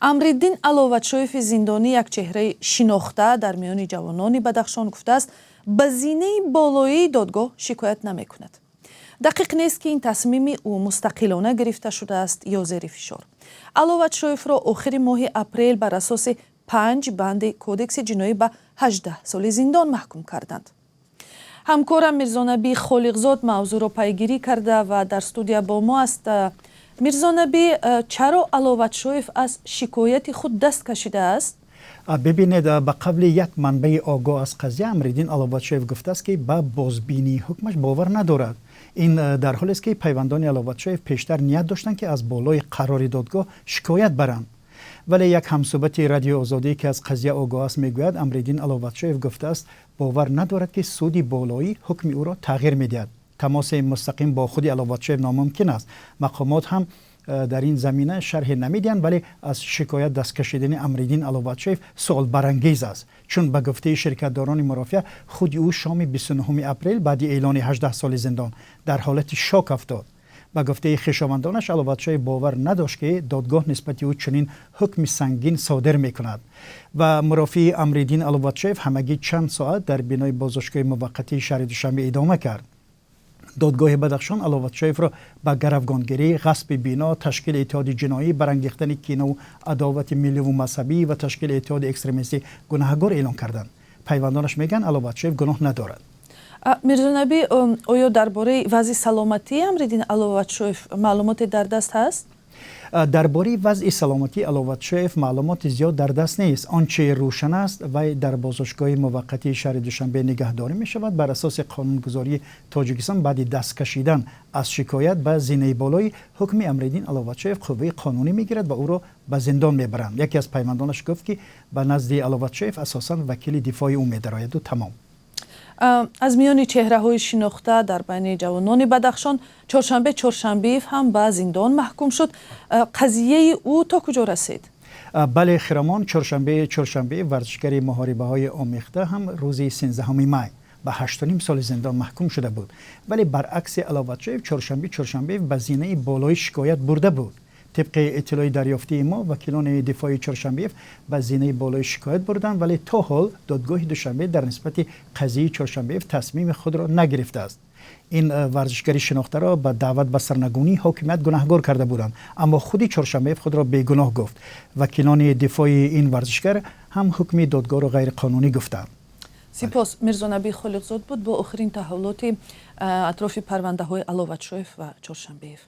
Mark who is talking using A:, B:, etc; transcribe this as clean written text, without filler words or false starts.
A: Амриддин Аловатшоеви зиндонӣ, як чеҳраи шинохта дар миёни ҷавонони Бадахшон, гуфтааст, ба зинаи болоии додгоҳ шикоят намекунад. Дақиқ нест, ки ин тасмими ӯ мустақилона гирифта шудааст ё зери фишор. Аловатшоевро охири моҳи апрел бар асоси панҷ банди Кодекси ҷиноӣ ба 18 соли зиндон маҳкум карданд. Ҳамкорам Мирзонабӣ Холиқзод мавзӯъро пайгирӣ карда ва дар студия бо мо аст. Мирзонабӣ, чаро Аловатшоев аз шикояти худ даст кашидааст?
B: Бибинед, ба қавли як манбаи огоҳ аз қазия, Амриддин Аловатшоев гуфтааст, ки ба бозбинии ҳукмаш бовар надорад. Ин дар ҳолест, ки пайвандони Аловатшоев пештар ният доштанд, ки аз болои қарори додгоҳ шикоят баранд. Вале як ҳамсӯҳбати Радиои Озодӣ, ки аз қазия огоҳ аст, мегӯяд, Амриддин Аловатшоев гуфтааст, бовар надорад, ки суди болоӣ ҳукми ӯро тағйир медиҳад. Тамоси мустақим бо худи Аловатшоев номумкин аст. Мақомот ҳам дар ин замина шарҳе намедиҳанд, вале аз шикоят даст кашидани Амриддин Аловатшоев суолбарангез аст, чун ба гуфтаи ширкатдорони мурофиа, худи ӯ шоми 29 апрел баъди эълони 18 соли зиндон дар ҳолати шок афтод. Ба гуфтаи хешовандонаш, Аловатшоев бовар надошт, ки додгоҳ нисбати ӯ чунин ҳукми сангин содир мекунад. Ва мурофиаи Амриддин Аловатшоев ҳамагӣ чанд соат дар бинои боздоштгоҳи муваққатии шаҳри Душанбе идома кард. Додгоҳи Бадахшон Аловатшоевро ба гаравгонгирӣ, ғасби бино, ташкили иттиҳоди ҷиноӣ, барангехтани кинаву адовати милливу мазҳабӣ ва ташкили иттиҳоди экстремистӣ гунаҳгор эълон карданд. Пайвандонаш мегӯянд, Аловатшоев гуноҳ надорад.
A: Мирзонабӣ, оё дар бораи вазъи саломатии Амриддин Аловатшоев маълумоте дар даст ҳаст?
B: Дар бораи вазъи саломатии Аловатшоев маълумоти зиёд дар даст нест. Он чи рӯшан аст, вай дар боздоштгоҳи муваққатии шаҳри Душанбе нигаҳдорӣ мешавад. Бар асоси қонунгузории Тоҷикистон, баъди даст кашидан аз шикоят ба зинаи болоӣ, ҳукми Амриддин Аловатшоев қувваи қонунӣ мегирад ва ӯро ба зиндон мебаранд. Яке аз пайвандонаш гуфт, ки ба назди Аловатшоев асосан вакили дифои ӯ медарояду тамом.
A: Аз миёни чеҳраҳои шинохта дар байни ҷавонони Бадахшон Чоршанбе Чоршанбиев ҳам ба зиндон маҳкум шуд. Қазияи ӯ то куҷо расид?
B: Бале, Хиромон, Чоршанбе Чоршанбеев, варзишгари муҳорибаҳои омехта, ҳам рӯзи 13 май ба 8,5 соли зиндон маҳкум шуда буд. Вале баръакси Аловатшоев, Чоршанбе Чоршанбеев ба зинаи болоӣ шикоят бурда буд. Тибқи иттилои дарёфтии мо, вакилони дифои Чоршанбеев ба зинаи болоӣ шикоят бурданд, вале то ҳол додгоҳи Душанбе дар нисбати қазияи Чоршанбеев тасмими худро нагирифтааст. Ин варзишгари шинохтаро ба даъват ба сарнагунии ҳокимият гунаҳгор карда буданд, аммо худи Чоршанбеев худро бегуноҳ гуфт. Вакилони дифои ин варзишгар ҳам ҳукми додгоҳро ғайриқонунӣ гуфтанд.
A: Сипос. Мирзонабӣ Холиқзод буд бо охирин таҳаввулоти атрофи парвандаҳои Аловатшоев ва Чоршанбеев.